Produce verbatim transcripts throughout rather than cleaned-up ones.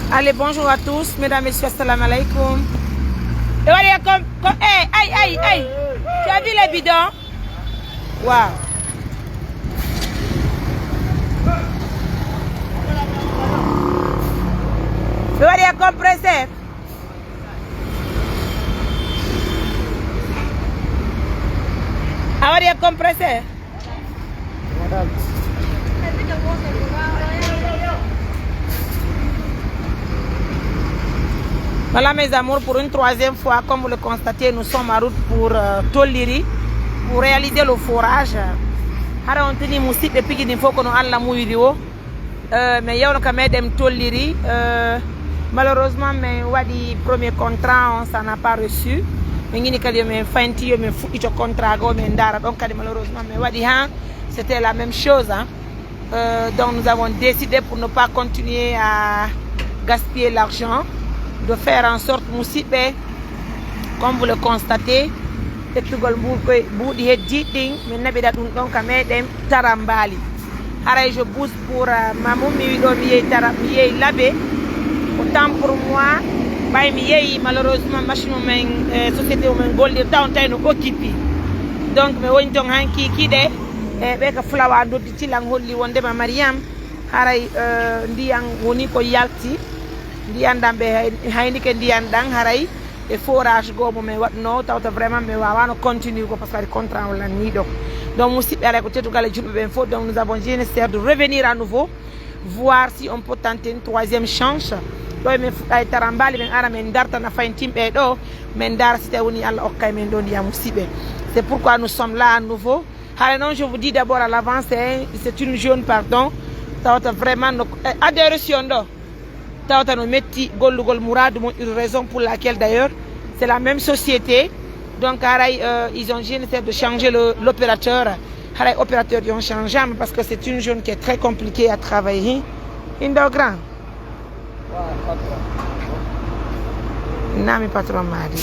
Allez, bonjour à tous, mesdames, messieurs, assalamu alaikum. Et voilà, comme, comme, hey, aïe, aïe, aïe. Tu as vu les bidons? Waouh. Et voilà, compresseur. Awa ɗi e compresseur. Voilà, mes amours, pour une troisième fois, comme vous le constatez, nous sommes en route pour euh, Tolliri, pour réaliser le forage. Hara on tini musiɓɓe piji ɗin fof kono Allah muuyri o. Euh, mais yewno ka meɗen Tolliri, euh, malheureusement, mais waɗi premier contrat, on s'en a pas reçu. Mais ngini kadi yo men faynti, yo men fuɗɗito contrat go, men ndaara ɗon kadi, malheureusement, mais waɗi han, c'était la même chose, hein. Euh, donc nous avons décidé pour ne pas continuer à gaspiller l'argent, de faire en sorte musiɓɓe, comme vous le constatez, ƴettugol mbu-, koye mbuuɗi heddiiɗi ɗin, min naɓira ɗum ɗon ka meɗen Tarambaali. Haray je bouge pour euh, Mamou, mi wiɗo mi yehi Tara, mi yehi Labe. Autant pour moi, ɓay mi yehi, malheureusement, machine o men, eh, société o men gollirta on tawi no occupé. Donc mi woni ton hanki kiɗe, e ɓe ka Fulawa noddi tilan holli wondema Mariam, haray euh, ndiyan woni ko yalti. Ndiyan ɗan ɓe hay-, haynike ndiyan ɗan, haray e forage goo mo min waɗno, tawta vraiment min waawano continue ko, parce que waɗi contrat on lanni ɗo. Donc musiɓɓe, alay ko teddungal e julɓe ɓen fof, donc nous avons nécessaire de revenir à nouveau, voir si on peut tenter une troisième chance. Ɗo e min fuɗɗa e Tarambaali, min ara min dartana fayntinɓe ɗo, min ndaara si tawi woni Allah okkay min ɗo ndiyan musiɓɓe. C'est pourquoi nous sommes là à nouveau. Haray non, je vous dis d'abord à l'avance, hein, c'est une jeune, pardon, tawta vraiment no, eh, adhéré si on ɗo. Tawta no metti gollugol Mourad, mo une raison pour laquelle d'ailleurs c'est la même société. Donc haray euh, ils ont jeune de changer le, l'opérateur. Haray opérateur yon changeable parce que c'est une jeune qui est très compliquée à travailler. Indo grand. Nami patron mari.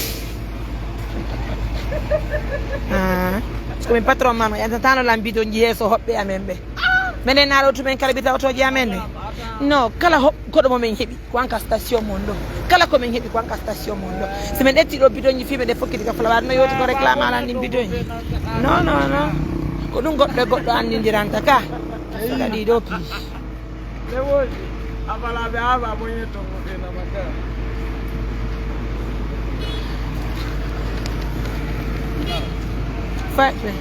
Ah. Ko min patron mama yanta tano lambido nji yeso hobbe amen be. Menen na ɗo tumen kala bita otoji amen ne. No kala hob koɗo mo min heɓi ko an ka station mon ɗo. Kala ko min heɓi ko an ka station mon ɗo. Si min ɗetti ɗo bidonji fii ɓe ɗe fokkiti ka Fulawa no yewti ko réclame alan ɗin bidonji. Non, non, non. Ko ɗum goɗɗo e goɗɗo annindiranta ka. Kadi ɗo piiji. Faɗɓe.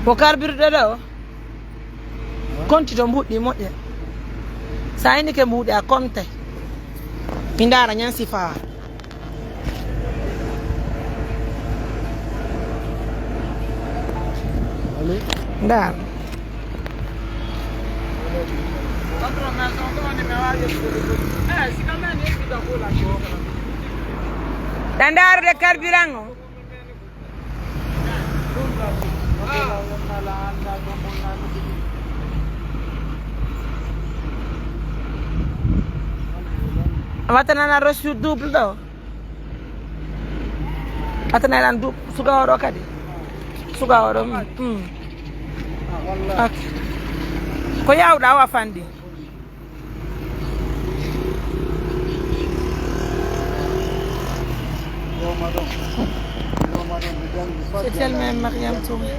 Ko karbirɗo ɗo. Konti to mbuɗɗi moƴƴa. Sa ini ke mbuɗi a konte. Mi ndaara ñan sifa. Allo? Ndaar. Ɗa ndaarude carburant o. Wata nana reçu double ɗo. Wata nana du suga oɗo kadi. Suga oɗo. Mm. Mm. Ok. Ko yawɗa wa fandi. C'est tellement Mariam Touré.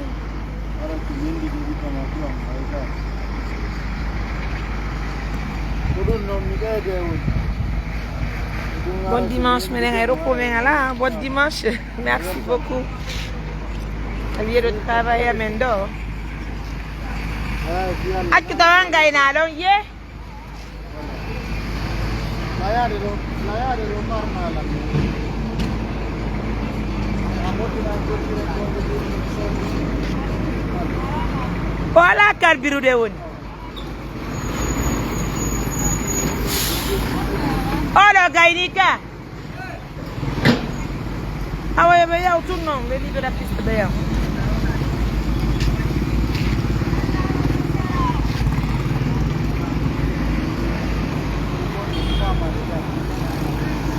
Bon dimanche, menen ay repos men ala. Bon dimanche. Merci beaucoup. A wiyeɗo travail amen ɗo. Accu tawa ngayna ɗon ye. O alaa karbirude woni. Oɗo gayni ka. Awa, ɓe yaw tout non, ɓe libéra piste ɓe yaw.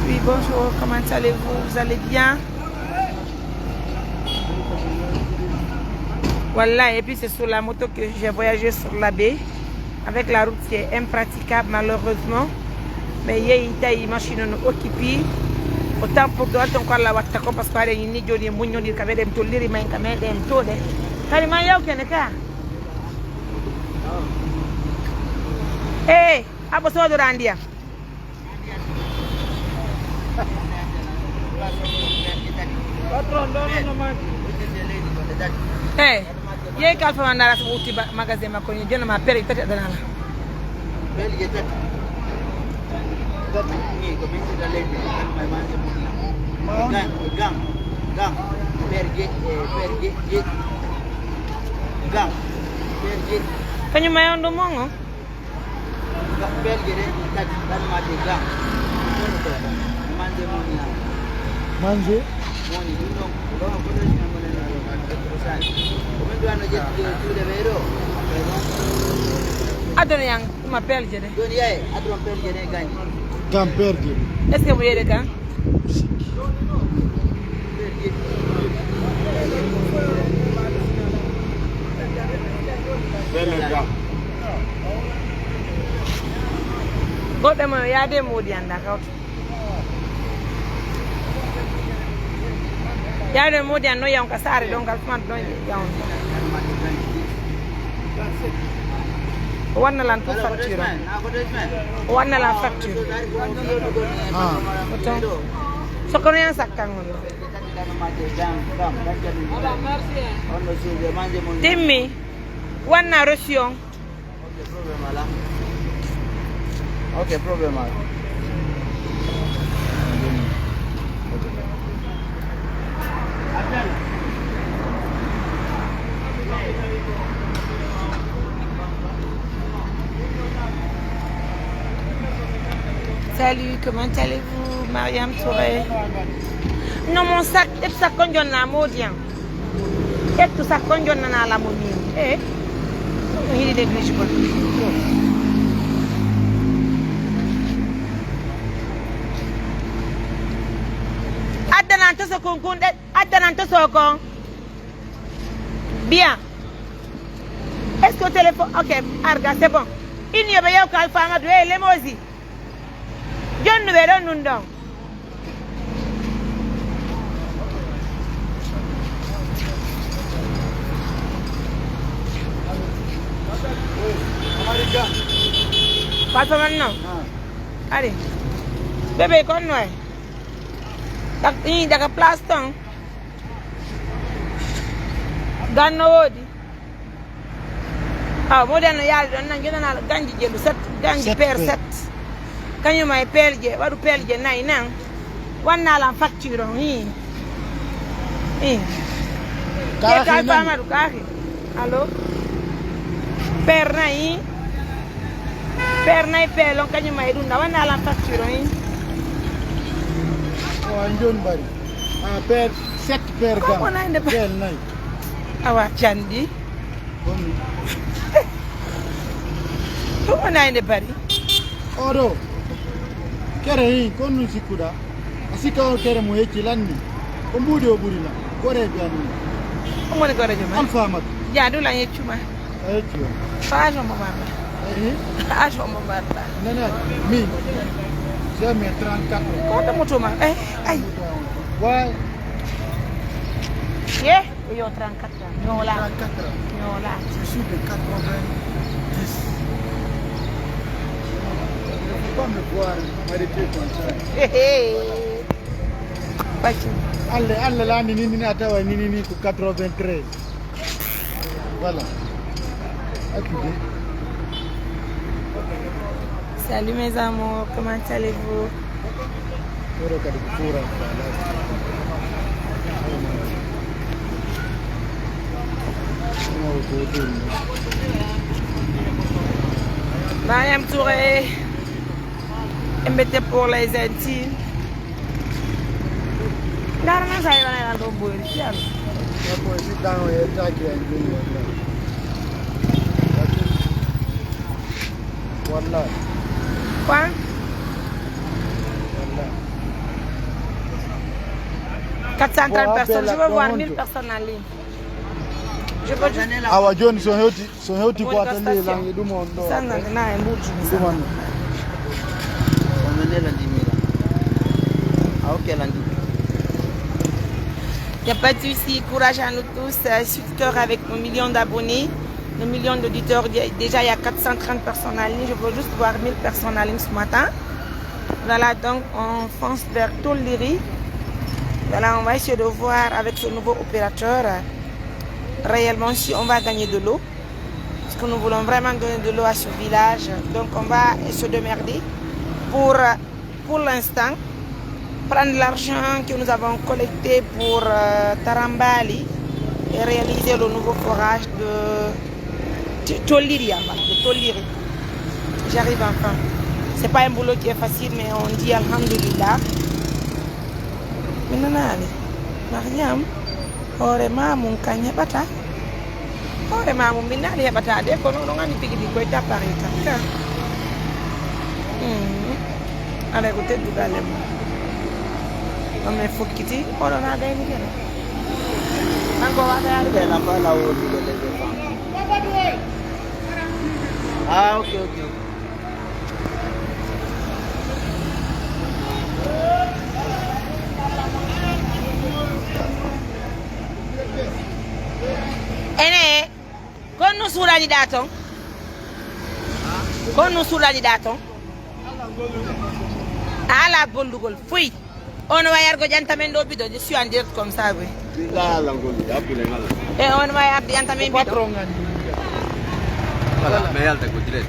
Oui, bonjour, comment allez-vous? Vous allez bien? Wallahi, et puis c'est sur la moto que j'ai voyagé sur la baie. Avec la route, c'est impraticable, malheureusement. Mais yehi tawi machine no occupé. O tampo dool ton ko Allah watta ko, parce que haɗen inni jooni en muññondir ka meɗen tolliri, ma en ka meɗen toɗe. Kadi ma yewtene ka. Eh, abo soodora ndiyam. Eh, yehi ka Alfa Mama ndaara si o udditi ba-, magasin makko ni, jonnoo ma pelje tati addana lan. Pelje tati. Tati, ni ko min sida leydi, tan may manje mun la. Gam, gam, gam. Pelje, eh, pelje, je. Gam, pelje. Kañum may on ɗum on o? Pelje ɗe tati, tan mate gam. Manje moni ya. Manje? Moni, ɗum ɗon, ko ɗo, ko ɗo sina moni na ɗo, ko sani. Ko min ɗo ano ƴetti ɗo, juuɗe ɓe ɗo. Addono yan, ɗum a pelje ɗe. Joni yaye, addono pelje ɗe gañi. Gam pelje. Est-ce que mo yeɗe gam? Goɗɗo mo yaade moodi annda kawto. Yaade moodi an no yawn ka saare ɗon ngal fumat ɗon yawn. O wanna lan tout facture o. O wanna lan facture. Ah. Oto. Sokkono yan sakkan on ɗo. Timmi. Wanna reçu on. Ok, problème. Salut, comment allez-vous, Mariam Touré? Non, mon sac, et ça, quand on a modian. Ƴettu sakko jonnanaa la mo nii. Eh, ɗum hiɗi néglige kon. Addanan toso kon kun ɗe, addanan toso kon. Bien. Est-ce que téléphone, ok, arga, c'est bon. Ini yo ɓe yew ko Alpha Amadou, eh, Lemosi. Jonnuɓe ɗon nun ɗon. Papa man non. Ari. Bébé kon noy. Dak, ii, daga place ton. Ganno woodi. Awa, moodi an no yaali ɗon nan, jonanaa ganji jelu set, ganji sept paire paire. Sept. Kañum e pelje, waɗu pelje nayi nan. Wannaa lan facture on, hii. Hii. Kaaki. Ye kay nani? Faamadu, kaaki. Allo? Paire nayi. Paire nayi pelon, kañum e ɗum ɗa. Wannaa lan facture on, hii. O an jooni bari. Ah, paire, sept paire. Ko gam. Wonande ba-, paire nayi. Awa, candi. Ɗum wonaa e nde bari. Oɗo kere hii, kon nun sikkuɗaa? A sikka on kere mo hecci lanni. Ko mbuuɗi o ɓuri lan. Goreejo an ni. On woni goreejo ma? Alpha Amadou. Jaa, du lan yeccuma. A yecci on. Ko âge on mo marɗa? Eh? Âge on mo marɗa? Nana, min, j'ai mes trente-quatre ans. Ko ɗum mutuma? Eh, ay. Waay. Ye? Yo, trente-quatre ans. Ñoo laa. Trente-quatre ans. Ñoo laa. Je suis de quatre-vingt-dix. Il ne faut pas me voir arrêté comme ça. Hé, hé. Bacci. Alla, Alla la ni, ni, ni, a tawa ni, ni, ni ko quatre-vingt-treize. Voilà. Accu de. Salut mes amours, comment allez-vous? Oɗo kadi ko fuuran ko ala. Mariam Touré, M B T pour les intimes. Ndaara nan sa yewana lan ɗon boyri, fiyano. Ɗon boyri, si ɗan o yettaaki en joni wallahi. Wallahi. Quoi? Wallahi. Quatre cent quarante personnes, je veux voir mille personnes en ligne. Awa jooni so hewti, so hewti ko atelier lan e ɗum on ɗo. Sanna na e mbuuji mi sanna. Il n'y a pas de souci, courage à nous tous. Euh, Sud Cœur avec nos millions d'abonnés, nos millions d'auditeurs. Dé- Déjà, il y a quatre cent trente personnes en ligne. Je veux juste voir mille personnes en ligne ce matin. Voilà, donc on fonce vers Tolliri. Voilà, on va essayer de voir avec ce nouveau opérateur, euh, réellement si on va gagner de l'eau. Parce que nous voulons vraiment donner de l'eau à ce village. Donc on va se démerder pour, euh, pour l'instant, prendre l'argent que nous avons collecté pour, euh, Tarambali et réaliser le nouveau forage de T-, Tolliri, en bas, de Tolliri. J'arrive enfin. C'est pas un boulot qui est facile, mais on dit Alhamdulillah. Mi nanaali. Mariam, hoore maa mun kan heɓata. Hoore maa mun min naali heɓata de, kono onon anndi tigi tigi koye tappare tan ka. Hmm. Alay ko teddugal e mun. On men fokkiti, oɗo na gayni kene. Kanko wata yaade ɓe na fala woni de les enfants. Ah, ok, ok, ok. Ene, ko honno suuɗaniɗaa ton? Ko honno suuɗaniɗaa ton? A alaa gollugol fuy. On wa yargo ƴanta men ɗo bidon, je suis en direct comme ça, oui. Billahi, Allah ngol, ya bule ngala. E on wa yardi ƴanta men bidon. Patron ngani. Voilà, mais yalta ko direct.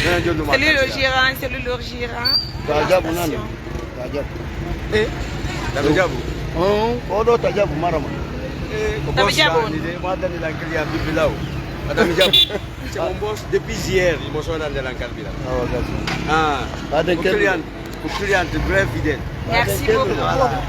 Nana jonno ma. C'est lui le gérant, c'est lui le gérant. Tajabu nani? Tajabu. Eh? Tajabu. Oh, odo Tajabu marama. Eh, ko Tajabu boss on. Ni de, ma dani la kiliya bibilaw. Tajabu. C'est mon boss depuis hier, il me sonne dans la carburant. Ah, gasi. Ah, ah, de mon quel client, mon client très fidèle. Merci beaucoup.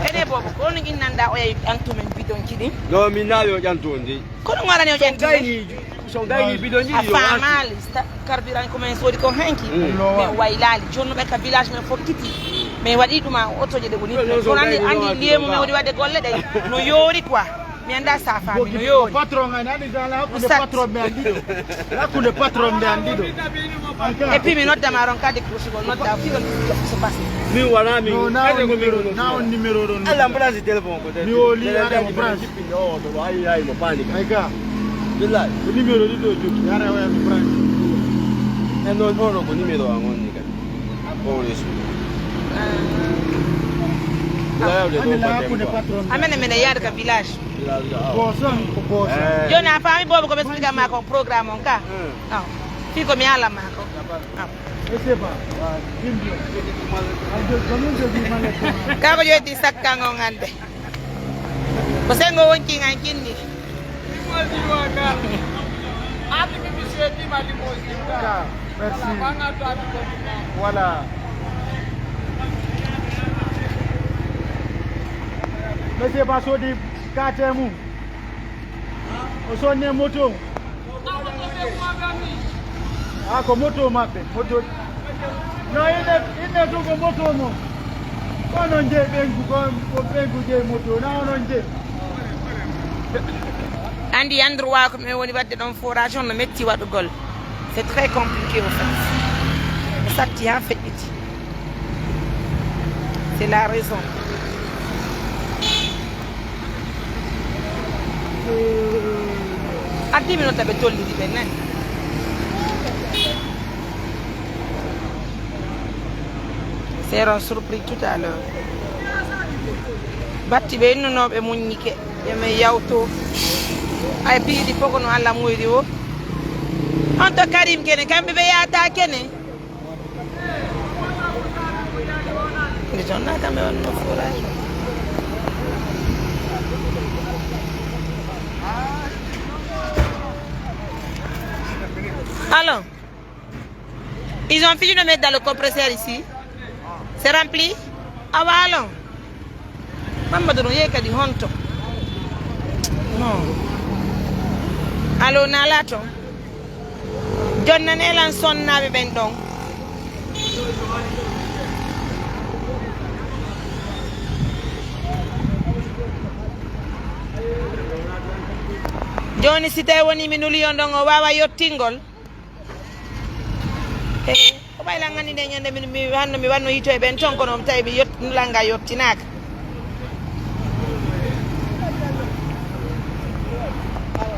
Ene boobo, ko on innanɗaa o yahi ƴantu men bidonji ɗin? Non, mi naali o ƴantu on de. Kono ngara ne o ƴantu men? Gayni, so gayni bidonji a ɗi, o faamaali, sta-, carburant ko men soodi ko hanki. Mm. Men waylaali. Jonno ɓe ka village men fokkiti. Men waɗi ɗum a otoje ɗe woni. Non, non, so kono andi, gayni andi non, liemu men non. Woni waɗde golle ɗe. No yoori quoi. Mi anndaa saafaa mi no yoori. Patron ngai nani dala hakkunde patron ɓe anndi ɗo. Hakkunde patron ɓe anndi ɗo. Et puis mi nodda ma ron kadi kursigol nodda fi on so passe. Min wala min. Non, na on numéro, na on numéro ɗon. Ala branche téléphone ko. Mi woli ara branche. Ay ay mo pani. Ay ka. Billahi. Ko numéro ɗi ɗo jokki ara waya mi branche. E non on ko numéro an on ni kadi. Amene mene yaade ka village. Boson ko boson. Joni a faami boobo ko ɓe explique ma ko programme on ka. Ah, fi ko mi ala ma ko. Ah. Ka ko jodi sakkan on ande. Ko sengo wonki ngan kinni. Ka, merci. Voilà. Monsieur Ba soodi kaate mum. O sonne moto. Ah, ko moto maɓɓe. Moto. No, ine, ine to ko moto mo. Ko non je ɓengu, ko, ko ɓengu je moto. Na onon je. Andi endroit ko men woni waɗde ɗon forage on no metti waɗugol. C'est très compliqué au fait. Ɓe satti haa feƴƴiti. C'est la raison. Addi mi nodda ɓe Tolliri ɓe nani. Seront surpris tout à l'heure. Batti ɓe innunooɓe muññike. Yo men yawto. Ay piiɗi fof ko no Allah moyri o. On to Karim kene, kamɓe ɓe yaata kene. Nde toon naa kamɓe wonno forage. Allons. Ils ont fini de mettre dans le compresseur ici. C'est rempli. Ah, bah, allons. Mamadou no yehi kadi honto? Non. Allo, naalaa toon? Jonnanee lan sonnaaɓe ɓen ɗon. Jooni, si tawii wonii mi nulii on ɗon, o waawaa yottingol? E, ko ɓay lan anndi nde ñande min, mi, hanno mi wanno hito e ɓen ton, kono mi tawi mi yot-, nulal ngal yottinaaka.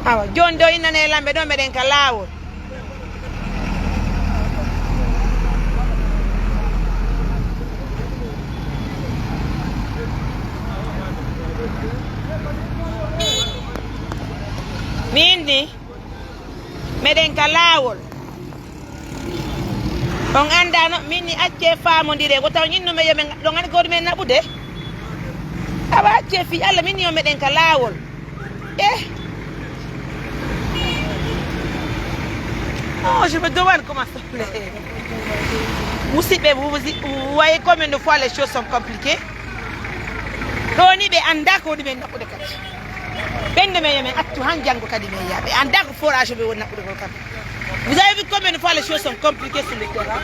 Awa, jooni ɗo innanee lamɓe ɗo meɗen ka laawol. Min ni, meɗen ka laawol. On anndaano, min ni accee faamondiren. Ko taw ñinnuɓe yo ɓe nga-, ɗon anndi ko ɗumen naɓude? Awa accee fii Alla, min ni yo meɗen ka laawol. Eh. Oh, je me demande comment ça fait. Musidɓe, vous, vous, vous voyez combien de fois les choses sont compliquées? Ɗoo ni ɓe anndaa ko woni men naɓude kadi. Ɓen no men yo men accu han janngo kadi men yaha. Ɓe anndaa ko forage ɓe woni naɓude kon kam. Vous avez vu combien de fois les choses sont compliquées sur le terrain?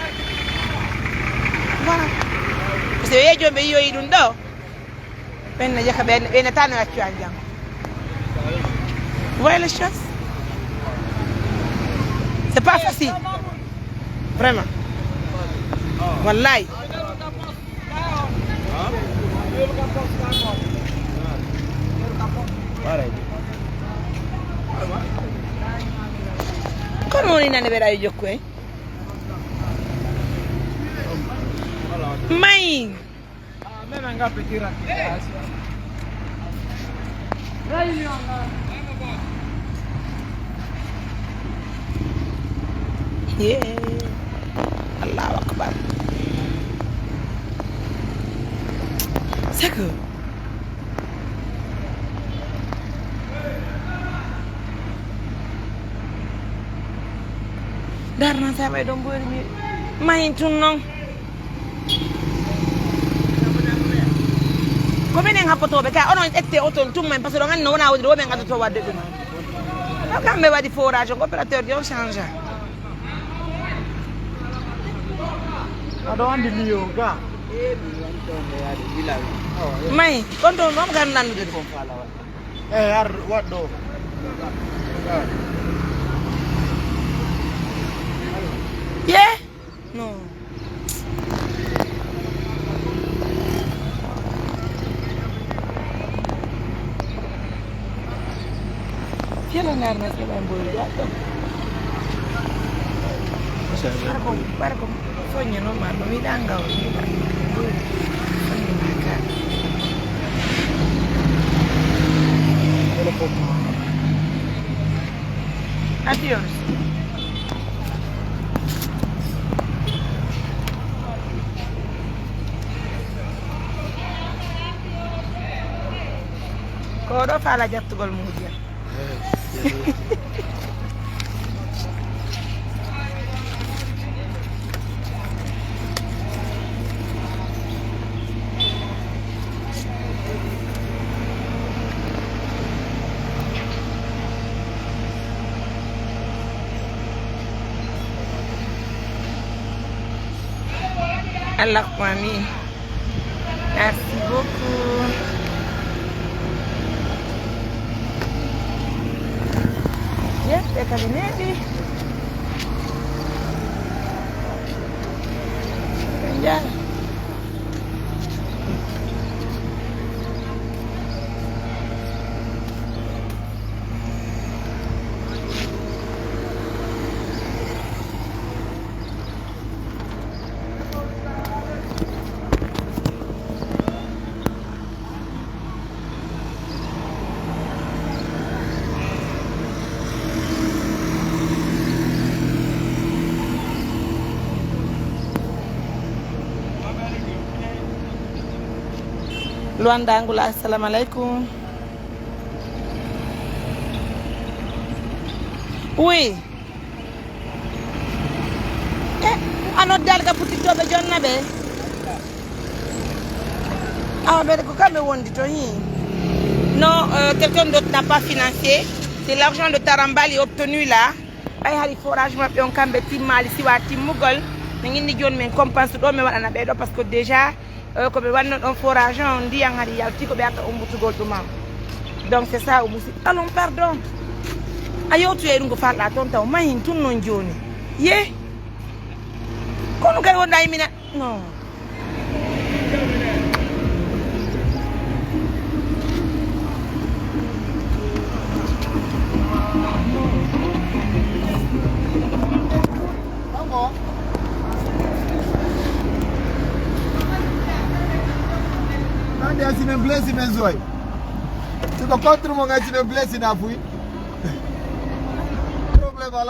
Voilà. Parce que ɓe jooni ɓe yiyoyi ɗum ɗo. Ɓen no jaka ɓe, ɓe nata no accu han janngo. Vous voyez les choses? C'est pas facile. Vraiment. Wallahi. Kono woni nane ɓe rawi jokku en. Mayi. Yeah. Allahu Akbar. C'est que Darna sa ɓay ɗon ɓoyri mi mahin tun non. Ko minen happotooɓe ka, onon ƴettee oton tun men, parce que ɗon anndi no wona woni ɗo men addoto waɗde ɗum. No kamɓe waɗi forage, on opérateur ɗi on change. Aɗa anndi liyo ga. Mahi, kon ɗon non kan nandude ɗum. Eh, ar waɗ ɗo. Ye? No. Fiyala ngar na sila mboy waɗ ɗo. Bara ko, bara ko. Foññe noon ma ɗum yiɗa ngaw yiɗa. Foññe ma ka. Adios. Ko oɗo faala jattugol muuja. Allahumma amin. Merci beaucoup. Yes, ɓe kadi neeɓi. Ɓe njaara. Luanda Angola, assalamu alaikum. Oui. Eh, a noddaali ka butiktooɓe jonna ɓe? Awa, ɓe ko kamɓe wondi to, hi. Non, euh, quelqu'un d'autre n'a pas financé. C'est l'argent de Tarambali obtenu là. Ɓay hari forage maɓɓe on kamɓe timmaali, siwa timmugol. Min inni jooni min compense ɗo, mi waɗana ɓe ɗo, parce que déjà, euh, ko ɓe wanno ɗon forage on, ndiyan hari yalti, ko ɓe arta umbutugol ɗum am. Donc c'est ça, o musi. Allons, pardon. A yewtu e ɗum ko falɗa ton taw mahin tun non jooni. Ye. Kono kay wonɗa e mina. No. Nande a sinen blessi men soy. Siko contre mo ngai sinen blessi na fui. Problème ala.